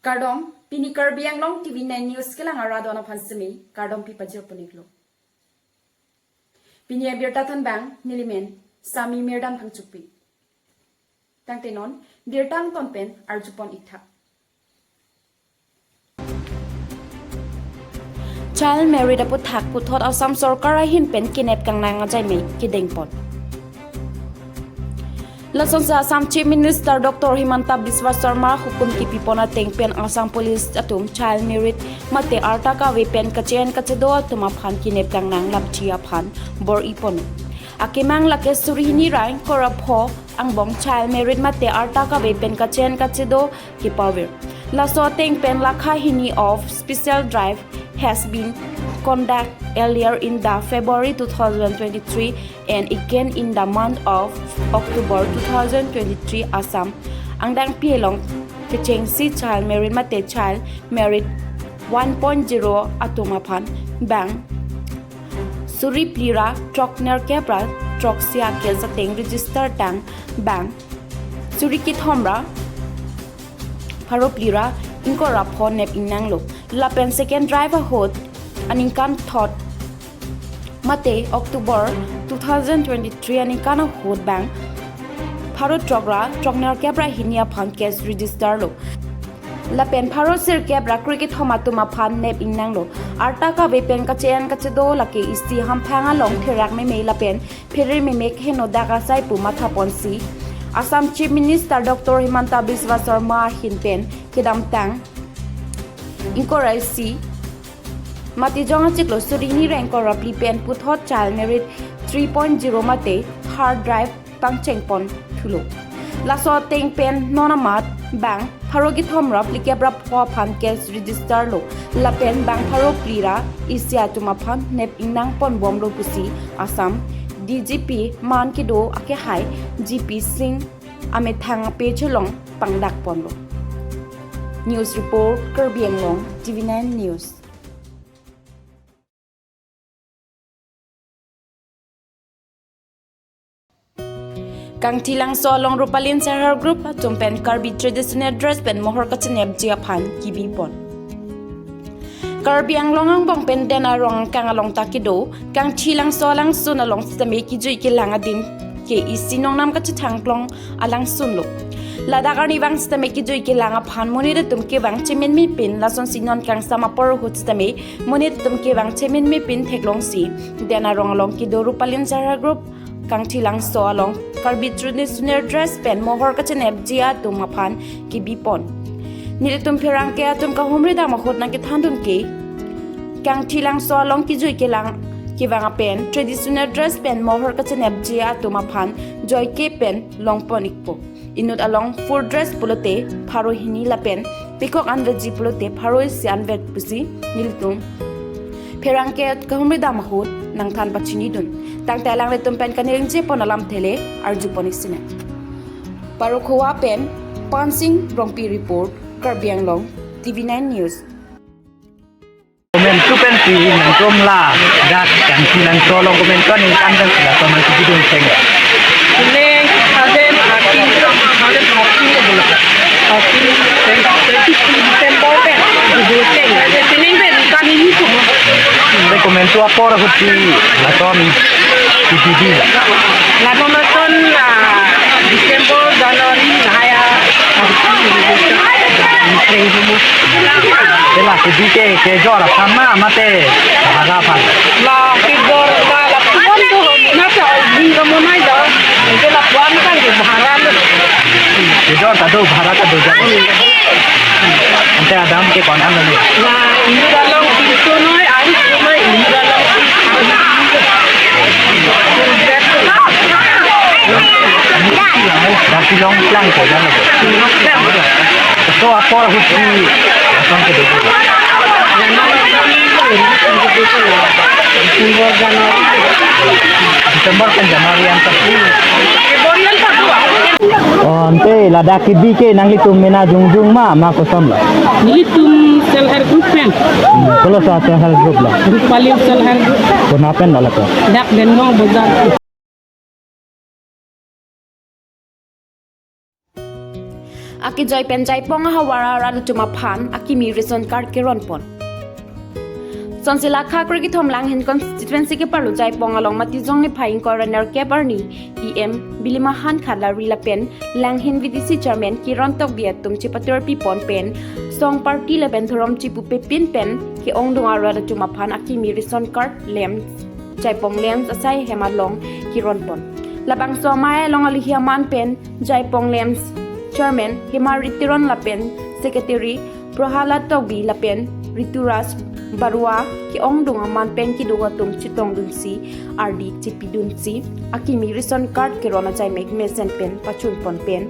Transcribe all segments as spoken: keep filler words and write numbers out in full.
Kardom, pini Karbi Anglong T V nine News kelang arat atum aphan semi kardom pi pajir pon iklo. Pini abirta thanbang nelimen Sami Mirdam Phangchokpi. Tangte non birta angton pen arjupon iktha. Child marriage aputhak puthot Assam Sorkar ahin pen kenep kangnang ajaime kedengpon. Lasonsi Assam Chief Minister Doctor Himanta Biswa Sarma hukum kipipon ateng pen Assam Police atum child marriage mate arta kave pen kache-en kachedo atum aphan kenep kangnang lapchi aphan bor-ipon. Akemang lake suri hini ra ingkoi ra pho angbong child marriage mate arta kave pen kache-en kachedo kepavir. Laso ateng pen lakha hini of special drive has been conduct earlier in the February two thousand twenty-three and again in the month of October two thousand twenty-three. Assam angdengpi along kechengsi child marriage mate child marriage one point zero atum aphan bang suri phli ra throk nerkep ra throksi a-case ateng register tang bang suri kethom ra pharo phli ra ingkoi ra pho nep ingnanglo. Lapen second drive ahut aningkan thot mate October two thousand twenty-three aningkan ahut bang pharo throk ra throk nerkep ra hini aphan case register lo. Lapen pharo sirkep ra krekethom atum aphan nep ingnanglo. Arta kave pen kache-en kachedo lake isi hamphang along therak meme lapen phere meme henodak asai pu mathaponsi Assam Chief Minister Doctor Himanta Biswa Sarma ahin pen kedamtang ingkoi ra isi Matijong achiklo suri hini ra ingkoi ra phli pen puthot child marriage three point zero mate hard drive pangchengpon thulo. Laso ateng pen non amat bang pharo kethom ra phlikep ra pho aphan case register lo. Lapen bang pharo phli ra isi atum aphan nep ingnangpon bomlo pusi Assam D G P man kedo akehai G P Singh amethang a-page along pangdakponlo. News report, Karbi Anglong T V nine News. Kangthilangso along Rupalin Self Help Group atum pen Karbi traditional dress pen mohor kachenepji aphan kibipon. Karbi Anglong angbong pen den arong angkang along ta kedo Kangthilangso alangsun along sitame kejui kelang adim ke isi nongnam kachethangklong alangsun lo. Ladak arnivang sitame kejui kelang aphan monit atum kevang chemenmepin, lasonsi non kangsam apor ahut sitame monit atum kevang chemenmepin theklongsi den arong along kedo Rupalin Self Help Group Kangthilangso along Karbi traditional dress pen mohor kachenepji atum aphan kibipon. Nelitum pherangke atum kahumri dam ahut nangkethandun ke Kangthilangso along kejui kelang kevang apen traditional dress pen mohor kachenepji atum aphan joike pen longpon ikpo. Inut along full dress pulote pharo hini lapen pekok anvetji pulote pharo isi anvet pusi nelitum pherangke kahumri dam ahut nangthan pachinidun. Tangte alanglitum pen kaningje pon alamthe le arjupon iksinang. Parokhowa pen Pansing Rongpi report, Karbi Anglong T V nine News. Komantu pen si nangtum ladak Kangthilangso along komantu aningkan pen si laso nangkebidun seng? Neli two thousand thirteen, two thousand thirteen, thirteen, twenty-three December pen kebidun seng. Sining pen kami ni tu. Ante komantu apor ahut si lason kebidi la? Lason lason, ah, December, January, lahai a, ah, April, June. Ante la kebidi ke, kejor aphan ma, mate bhara aphan? La kejor ta lapuan do, na ta ding kamonai do. Ante lapuan kan ke bhara lo. Kejor ta do, bhara ta do ja. Ante adam ke ko-an lo? La inut along pintu noi, ari noi inut along. Dak kelong plang ko ja lo. So apor ahut si lason kedo. December pen January an ta. Oh, ante ladak kebidi ke nanglitum mena jongjong ma, ma koson la? Nelitum Self Help Group pen. Hmm, kolo sa Self Help Group la? Rupalin Self Help Group. Kona pen la lako? Dak Denhong Bazar. Akejoi pen Jaipong ahavar arat atum aphan akimi ration card keron pon. Sonsi lakha kre kethom Langhin constituency keparlo Jaipong along Matijong niphai ingkoi ra nerkep arni E M Bilima Hankhalari lapen Langhin V D C chairman Kiron Tokbi atum chepator pipon pen song party lapen dhorom chipupepin pen ke-ongdung arat atum aphan akimi ration card lamps Jaipong lamps asai hem along keron pon. Labangso amei along alihi aman pen Jaipong lamps chairman Hemari Teron lapen secretary Prohalad Tokbi lapen Rituraj Barua ke-ongdung aman pen keduk atum chetongdunsi ardi chepidunsi akimi ration card keron ajai mek mesen pen pachun pon pen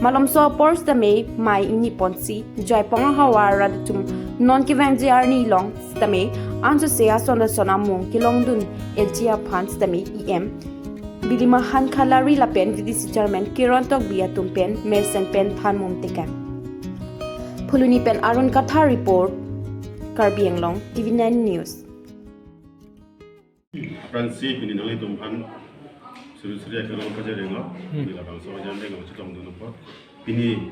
malomso apor sitame mei ingni ponsi Jaipong ahavar arat atum non kevangji arni along sitame ansose ason ason amung kelongdun L G aphan sitame E M Bilima Hankhalari lapen V D C chairman Kiron Tokbi atum pen mesen pen thanmum tekang. Phuloni pen Arun Kathar report, Karbi Anglong T V nine News. Aphrangsi pini nanglitum aphan suri suri akelong pajirlo. Hmm. Pini labangso ajan denglo chetongdun apot. Pini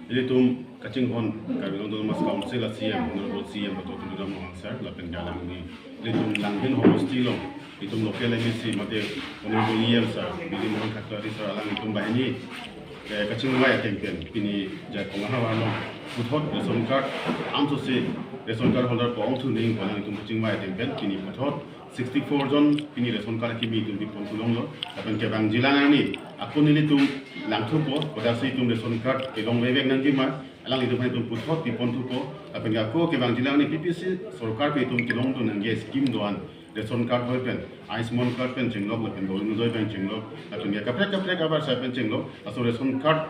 ilitum kachinghon Karbi Anglong Autonomous Council a C E M, Honorable C E M Doctor Tuliram Ronghang sir lapen ke alangli ilitum Langhin homosti along itum local M A C mate Honorable E M sir, Bilima Hankhalari sir, alanglitum banghini, eh, kachingvai ateng pen pini Jaipong ahavar along puthot ration card, ansose ration card holder ko-ongthu nangji pu alanglitum kachingvai ateng pen pini puthot sixty-four jon pini ration card akimi itum pipon thulonglo. Lapen kevangjilang arni ako nelitum langthupo, kodaksi itum ration card kelong vek vek nangji ma, alanglitum aphan itum puthot pipon thupo. Lapen ke ako kevangjilang arni P P C sorkar pen itum kelongdun nangji scheme do-an, ration card hoi pen, Ayushman card pen chenglok, lapen Orunodoi pen chenglok, lapen ke kaprek kaprek avarsai pen chenglok, laso ration card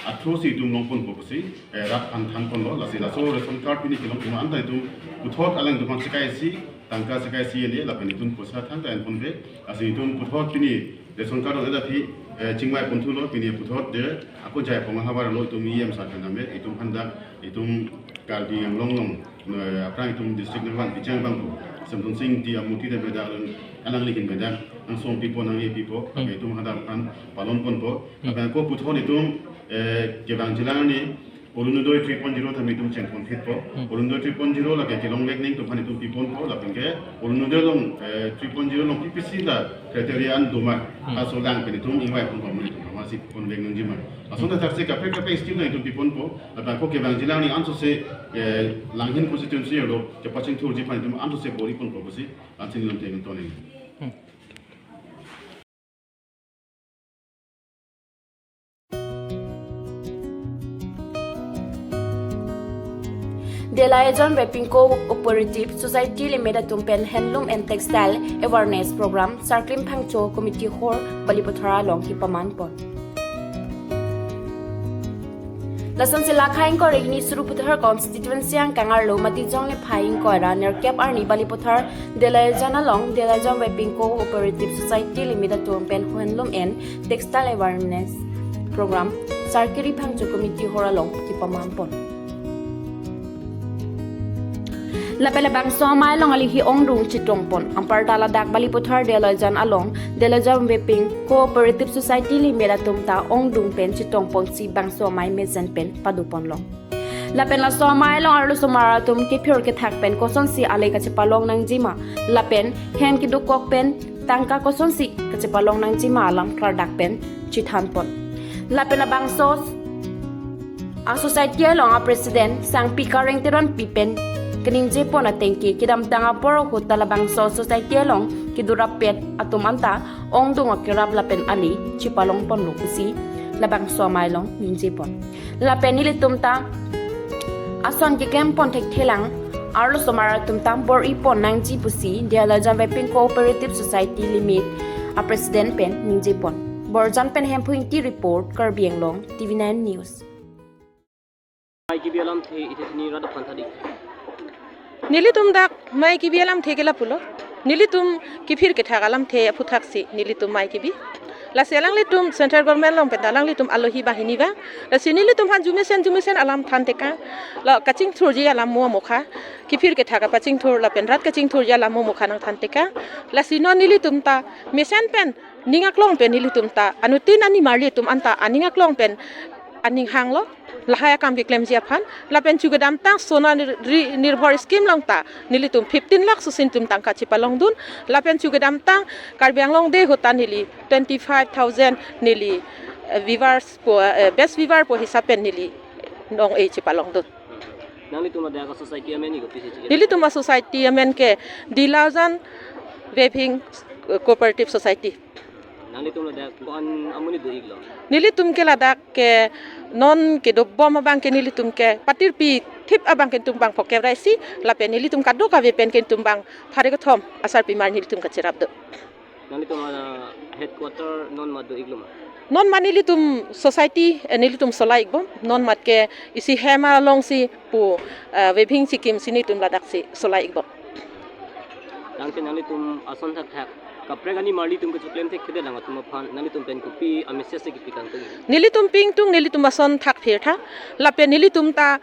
a-through si itum longponpo pusi, eh, rat aphan thanponlo, lasi laso ration card pini kelongdun anta itum puthot alanglitum aphan sika isi, tangka sika isi ele, lapen itum poisa thangta enponpe, lasi itum puthot pini ration card lo aphi, eh, chingvai ponthulo, pini puthot de, ako Jaipong ahavar along itum E M sir pen name, itum aphan dak, itum Karbi Anglong along, eh, aphrang itum district nangvan pichang bangpo, Semtun Sing Ingti amurti de bedak along, alangli ahin bedak, angsong pipo nangji pipo, Hmm. itum hadak aphan palon ponpo, Hmm. lapen ako puthot itum, eh, kevangjilang arni, Orunodoi three point zero tame itum chengpon thitpo. Hmm. Orunodoi three point zero lake kelong vek nangji atum aphan itum piponpo, lapen ke Orunodoi along, eh, three point zero along P P C la criteria an do ma. Hmm. Laso lang pen itum ingvai ponpo amonit atum aphan si pon vek nangji ma. Lason Hmm. thaksi kaprek kaprek scheme nang itum piponpo. Lapen ako kevangjilang arni ansose, eh, Langhin constituency arlo kepachingthurji aphan itum ansose bor-i ponpo pusi, ansi nelitum tengton nang. Hmm. Delayajan Veping Cooperative Society Limited atum pen Handloom and Textile Awareness Program, Sarklim Phangcho Committee Hall, Balipathar along kepaman pon. Lasonsi lakha ingkoi ra hini Sarupathar constituency angkang arlo Matijong niphai ingkoi ra nerkep arni Balipathar Delayajan along Delayajan Veping Cooperative Society Limited atum pen Handloom and Textile Awareness Program Sarkiri Phangcho Committee Hall along kepaman pon. Lapen labangso amei along alihi ongdung chetong pon. Anparta ladak Balipathar Delayajan along Delayajan Veping Cooperative Society Limited atum ta ongdung pen chetong ponsi bangso amei mesen pen pado ponlo. Lapen laso amei along arlosomar atum kephir kethak pen kosonsi ale kachepalong nangji ma, lapen hem kedokok pen tangka kosonsi kachepalong nangji ma alam klardak pen chethan pon. Lapen labangso a-society along a-president Sangpi Kareng Teronpi pen keningje pon ateng ke kedamtang apor ahut ta labangso society along kedorap pet atum anta ongdung akerap lapen ale chepalong ponlo pusi labangso amei along ningje pon. Lapen nelitum ta ason keklem pon thekthelang arlosomar atum ta bor-i pon nangji pusi Delayajan Veping Cooperative Society Limited a-president pen ningje pon. Borjan pen Hemphu Ingti report, Karbi Anglong T V nine News. Mei kebi alamthe ite sini rat aphan tha di. Nelitum dak mei kebi alamthe ke lapulo. Nelitum kephir kethak alamthe aphuthak si nelitum mei kebi. Lasi alanglitum central government along pen ta alanglitum alohi banghini ba. Lasi nelitum aphan jumesen jumesen alam than tekang. La kachingthurji alam mo mokha. Kephir kethak apachingthur lapen rat kachingthurji alam mo mokha nangthan tekang. Lasi non nelitum ta mesen pen ning aklong pen nelitum ta anuttin animarli atum anta aning aklong pen aning hanglo, lahai akam keklemji aphan. Lapen chu kedamtang Sona Nir-, Ri-, Nirbhar scheme along ta nelitum fifteen lakh susin tum tangka chepalongdun. Lapen chu kedamtang Karbi Anglong Day ahut ta neli twenty five thousand neli, eh, weavers pu, eh, best weaver pu hisap pen neli nong-e chepalongdun. Nanglitum ladak a-society amen ni kopi si chikir? Nelitum a-society amen ke Dilaujan Weaving Cooperative Society. Nanglitum ladak ko-an amonit do-iklo? Nelitum ke ladak ke non kedobom abang ke nelitum ke patirpi thip abang ke netum bang phokep ra isi, lapen nelitum kadokave pen ke netum bang phare kethom asarpimar nelitum kacherap do. Nanglitum, ah, headquarter non mat do-iklo ma? Non mat nelitum society, eh, nelitum solai-ikbom. Non mat ke isi hem alongsi pu, eh, weaving scheme si nelitum ladak si solai-ikbom. Tangte nanglitum ason thakthak kaprek ani marli atum kechoklem thekthedet lang atum aphan nanglitum pen kopi a-message si kipi kangtung? Nelitum pi ingtung, nelitum ason thak phirtha. Lapen nelitum ta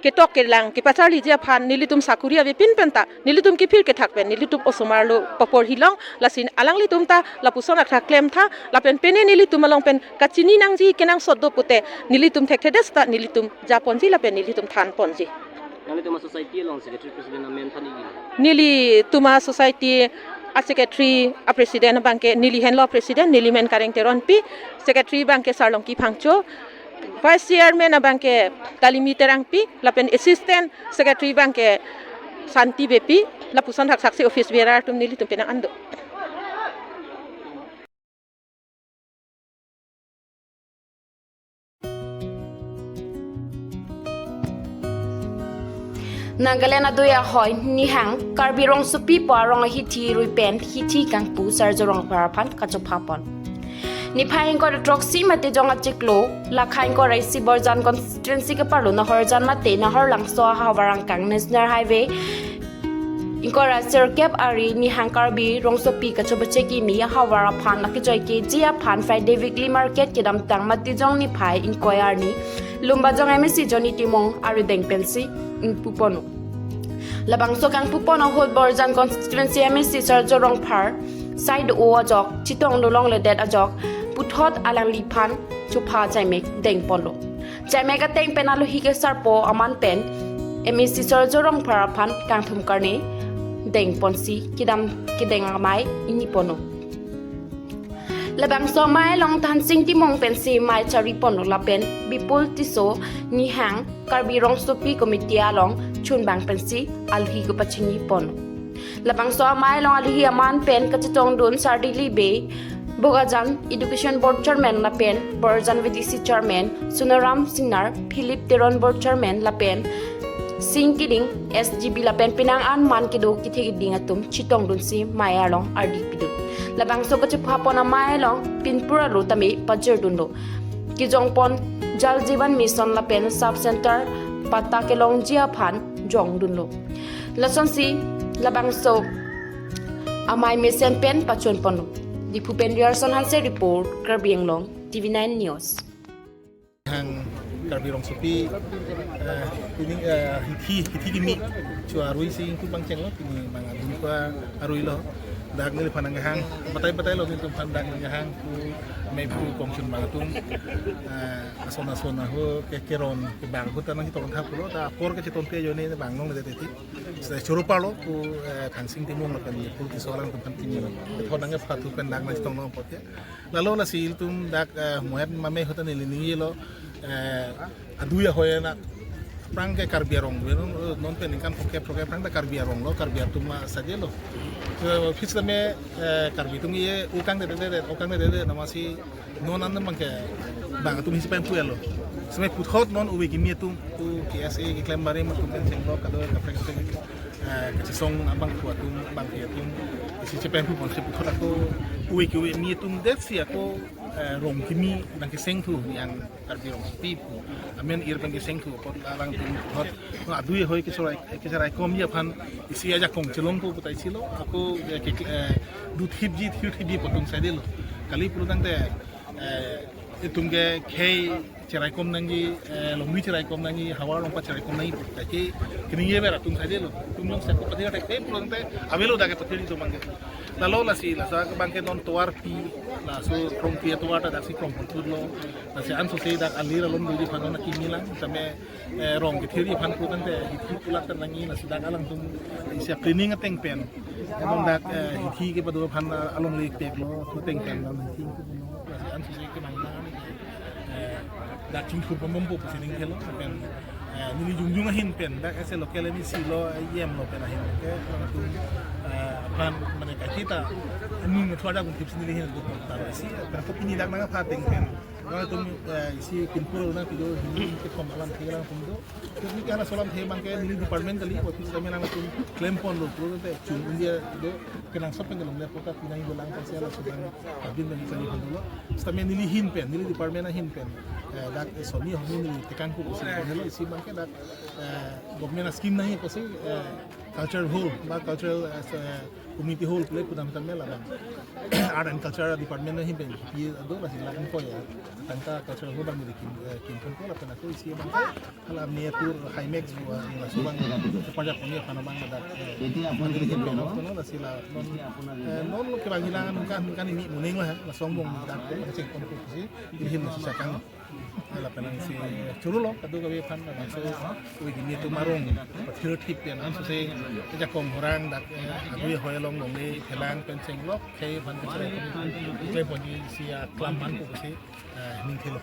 ketok kelang kepacharliji aphan nelitum sakuri avepin pen ta nelitum kephir kethak pen nelitum osomar lo paporhi long, lasi alanglitum ta lapuson athak klemtha, lapen pine nelitum along pen kachini nangji kenangsot do pute nelitum thekthedet seta nelitum japonji lapen nelitum thanponji. Nanglitum a-society along secretary president amen aphan ili? Nelitum a-society a-secretary a-president abang ke neli henlo president, neli men Kareng Teronpi, secretary abang ke Sarlongki Phangcho, vice chairman abang ke Talimi Terangpi, lapen assistant secretary abang ke Santi Beypi, lapuson thakthak si office bearer atum nelitum penang an do. Nagaland adui ahoi Nihang Karbi Rongsopi pu arong ahithi rui pen hithi kangpu Sarjo Rongphar aphan kachopha pon. Niphai ingkoi ra throksi Matijong achiklo, lakha ingkoi ra isi Borjan constituency keparlo Nahorjan mate Nahorlangso ahavar angkang National Highway ingkoi ra sirkep ari Nihang Karbi Rongsopi kachobache kimi ahavar aphan akejoi keji aphan Friday weekly market kedamtang Matijong niphai ingkoi arni Lumbajong M A C Johnny Timung arudeng pensi ingpu ponlo. Labangso kangpu pon ahut Borjan constituency M A C Sarjo Rongphar side o ajok chetong dolongledet ajok puthot alangliphan chopha chaimek deng ponlo. Chaimek ateng pen alohi kesarpo aman pen M A C Sarjo Rongphar aphan kangthum karne deng ponsi kedam kedeng amei ingni ponlo. Labangso amei along Thansing Timung pensi mei chari ponlo lapen Bipul Tisso Nihang Karbi Rongsopi Committee along chunbang pensi alohi kepachini ponlo. Labangso amei along alohi aman pen kachetongdun Sardili Bey, Bokajan Education Board Chairman lapen Borjan V D C Chairman, Sunaram Singnar, Philip Teron Board Chairman lapen Sing Kiding S G B lapen penang an man kedo kethe keding atum chetongdunsi mei along ardi pidun. Labangso kachopha pon amei along pinpur alo tame pajirdunlo. Kejong pon Jal Jeevan Mission lapen Sub Center patta kelongji aphan jongdunlo. Lasonsi labangso amei mesen pen pachun ponlo. Diphu pen Riyarson Hanse report, Karbi Anglong, T V nine News. Nihang Karbi Rongsopi, eh, pini, eh, hithi, hithi kimi chu arui si ingkut pangchenglo, pini bang adun pa aruilo. Dak neliphan nanghang, batai batailo nelitum aphan dak nanghang pu mei pu kongchun bang atum, eh, ason ason aho ke keron kebang ahut ta nangchetong thap pulo, ta apor kachetongte ajoine bang longle teti. Seta choro parlo pu, eh, Thansing Timung lapen Bipul Tisso alanglitum aphan kimi thon nangkepathu pen dak nangchetong long apot ke. Lalo lasi ilitum dak, eh, Mohet Mame ahut ta neli ningjelo, eh, adui ahoi na aphrang ke Karbi arong, non, non pen ningkan phokep phokep aphrang ta Karbi arong lo, Karbi atum ma saje lo. So, phis tame, eh, Karbi atum ye ukang de de de, ukang de de de, namasi non an bang ke bang atum hisi pen puelo. Seme puthot non uwe kimi atum pu K S A keklem barim atum pen chenglo kado kaprek kaprek, eh, kachesong abang pu atum bang ke atum isi chepen pu ponsi puthot ako uwe kimi atum det si ako, eh, rong kimi nangkeseng thu ni an Karbi Rongsopi pu amen ir pen keseng thu apot alanglitum puthot no adui ahoi keserai keserai komji aphan isi ajakong chelong pu putai silo ako, eh, ke, eh, du thipji thir thipji pu atum saidelo. Kali pulotangte, eh, itum ke khei Cheraikom nangji, eh, longri cheraikom nangji, havar longpat cheraikom nangji, kaike keningje ver atum saidelo, atum jongsi ako pathir thekthedet pulote avelo dak ke pathir itum abangke. Lalo lasi, laso abangke non tovar pi, laso krongpi atovar ta daksi krong pon turlo, lasi ansose dak alir along doji aphan non akimi lang, tame, eh, rong kethirji aphan pulote hithi pulak ta nangji, lasi dak alangtum isi cleaning ateng pen, non dak, eh, hithi kepado aphan, eh, alongle teklo, ateng pen non hithi, lasi ansose kemang nang, eh, dak chingthur pambompo pusi ning khelo, pen, eh, neli jongjong ahin pen, dak ese local M A C lo, eh, E M lo pen ahin ke, latum, eh, aphan mane kakita, nung thua dak ungkip si neli ahin do pon tar isi, pen ko pini dak nangpha ateng pen, latum, eh, isi pinpur nangpido, hini ke pom alamthe alangtum do, terus ni ke halaso alamthe abangke neli department kali, office kami nangtum klem ponlo, pulote chun India do, kenangsot pen kelong le pota pinai dolang pasi halaso abang, abin bang kali pon dolo. Sitame neli ahin pen, neli department ahin pen, eh, dak, eh, soni honi neli tekang ku pusi, helo isi abangke dak, eh, government a scheme nangji pusi, eh, cultural hall, ba cultural, eh, so, eh, community hall pule pudam tame labang. Art and Culture Department ahin pen, pi ado lasi lain ko ya, tangka cultural hall abang neli kim, eh, kim pon ko lapen ako isi abangke, hala miniatur Himax bu, ah, laso abang pajak pon aphan abang dak, eh, Jadi apa yang kita dorong? Kono lasi la non, eh, non lo kebang hilang ningkan, ningkan ini muning lah, laso angbong dak, eh, cheng pon ko pusi, ilihin lasi sakang. Eh, lapen nangsi churu lo, kadokave aphan, laso, ui gini atum arong, pathir thip pen, ansose, kejakong horang dak, eh, adui hoi along longle, thelang pen chenglok, khei aphan kachai, kachai pon isi aklam man ko pusi, eh, ning khelo.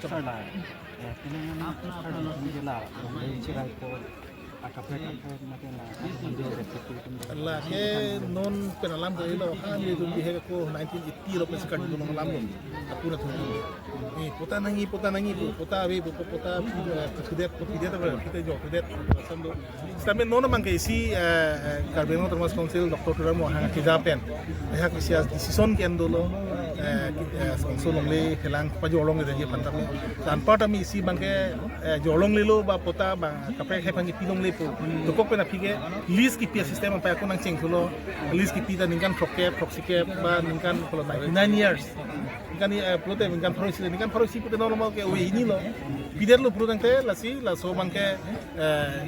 Sir la, eh, pinang ni sir la, eh, chirai ko, akaprek akaprek mate la, lake non pen alam ke lo, ha, nelitum bihek ako nineteen eighty lo pen sekarang dulu alam lo. Aku na tuh. Eh, pota nangji, pota nangji, pota ave, pota, pota, eh, sudet, pota sudet, apa, kita jawab sudet, sambil. Sitame non abangke isi, eh, eh, Karbi Anglong Autonomous Council, Doctor Tuliram Ronghang keja pen, eh, ha isi decision ke-en dolo, eh, eh, council longle, thelang pajorlongle aphan tame. Anparta mi isi abangke, eh, jorlonglelo ba pota abang, kaprek khei aphan kepilongle pu. Dokok pen aphi ke, lease kipi asystem apai ako nangcheng thulo, lease kipi ta ningkan throkkep, throksi kep, ba ningkan pulo ninety-nine years. Ningkan ni, eh, pulote ningkan pharo isi, ningkan pharo isi pulote normal ke ove hini lo. Pidetlo pulo tangte lasi, laso abangke, eh,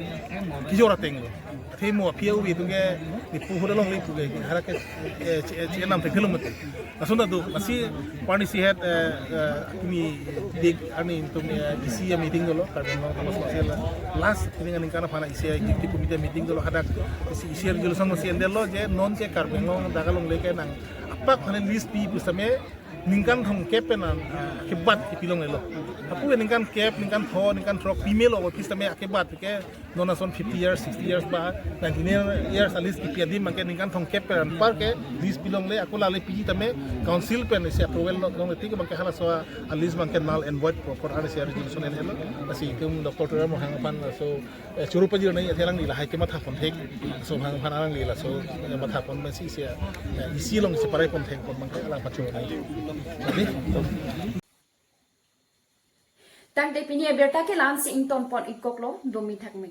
kejor ateng lo. Athe mo aphi ove atum ke, ni puhur alongle pu ke, hara ke, eh, che-, eh, che-, enam thek thelo mati. Lason ta do, lasi, pani si het, eh, eh, kini dik, ani itum, eh, isi a meeting dolo, Karbi Anglong Autonomous Council last, kini ningkan aphan isi executive committee meeting dolo, hadak, isi, isi resolution masi endetlo, je non ke Karbi Anglong dak alongle ke nang, apak aphan lease pi pusitame, ningkan thomkep pen an, ah, kebat kepilonglelo. Apu ningkan kep, ningkan pho, ningkan throk pimelo, office tame akebat ke non ason fifty years, sixty years ba ninety-nine years a lease kipi adim abangke ningkan thomkep pen anpar ke lease pilongle, ako lale piji tame council pen isi approval lo, long tik abangke halaso a lease abangke null and void, proper isi resolution en-elo. Lasi itum Doctor Tuliram Ronghang aphan laso, eh, churu pajir nangji, athe alangli lahai kematha pon thek, laso Ronghang aphan alangli laso, eh, matha pon masi isi, eh, isi along isi parai pon thek pon abangke alang pachuru nangji. Jadi, tangte pini abirta ke la-ansi ington pon-ik koklo, domi thakme.